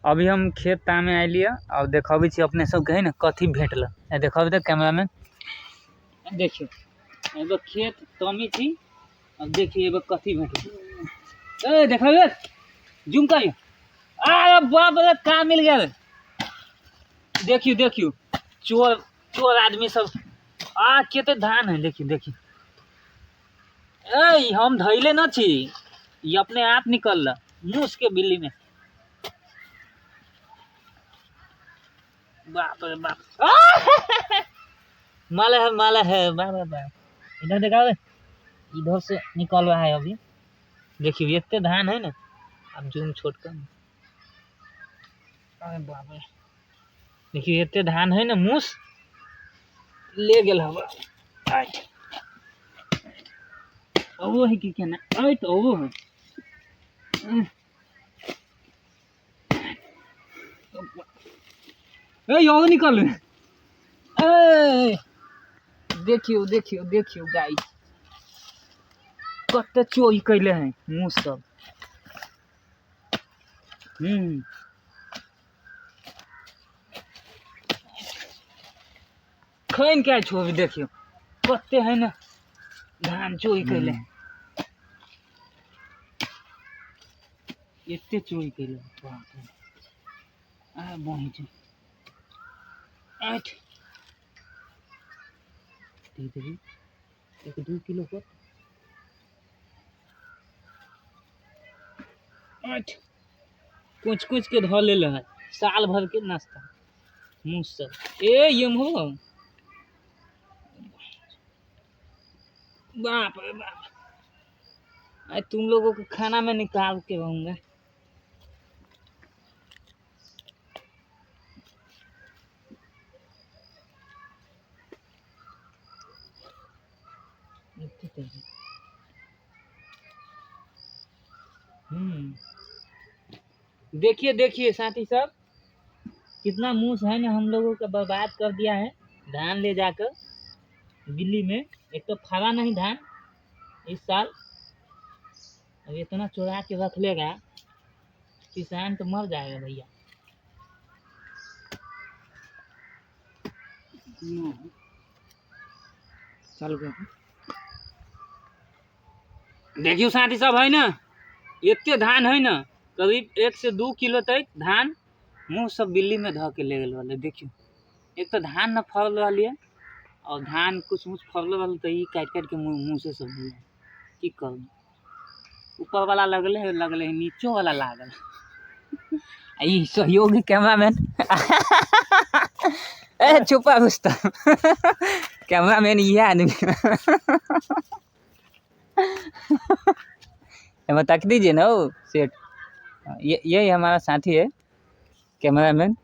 अभी हम खेत तामे आइलियै और देखबै छी अपने सबके है ने कथी भेटल। देखबै तऽ कैमरामैन, देखियौ एगो खेत तमी छी, अब देखियौ एगो कथी भेटल। ए देखबै जूम करियौ। अरे बाप रे का मिल गेल। देखियौ देखियौ चोर चोर आदमी सब आ कते धान है। देखियौ देखियौ ए हम धैले न छी, ई अपने आप निकलल मूस के बिल्ली में। बाप रे बाप, माला है माला है, बाप रे बाप। इधर देखावे, इधर से निकल रहा है अभी। देखियो इतने धान है ना, अब जूम छोट कर। अरे बाप रे, देखियो इतने धान है ना, मूस ले गेल हवा। वो है कि केना अरे तो वो है। ए यो निकल। ए देखियो देखियो देखियो गाइस कते चोरी कैले हैं मूस सब। खैन के छो अभी देखियो कते है ना धान चोरी कैले, एते चोरी कैले बाप रे। आ बही छै आठ देखी 1-2 किलो पर आठ कुछ कुछ के धऽ लेल है साल भर के नाश्ता मूस सब। ए ये हो बाप रे बाप, आज तुम लोगों को खाना में निकाल के रहूंगा। देखिए देखिए साथी सब कितना मूस है ना हम लोगों का बर्बाद कर दिया है धान ले जाकर दिल्ली में। एक तो फला नहीं धान इस साल, अब इतना चुरा के रख लेगा किसान तो मर जाएगा भैया। चालू कर। देखियो साथी सब है ना एते धान है ना, करीब 1 से 2 किलो तक धान मुँह सब बिल्ली में धऽ के ले गेल रहलै। देखियो एक तो धान न फड़ल रहल है और धान कुछ मुछ फड़ल रहल तो ई काटि काटि के मुँह से सब हो जाए। की करू, ऊपर वाला लगले है लगले है, नीचो वाला लागल। आ ई सहयोगी कैमरामैन ए छुपा रुस्तम कैमरामैन इहे आदमी। एमे तक दीजिए ना ओ सेठ, ये हमारा साथी है कैमरामैन।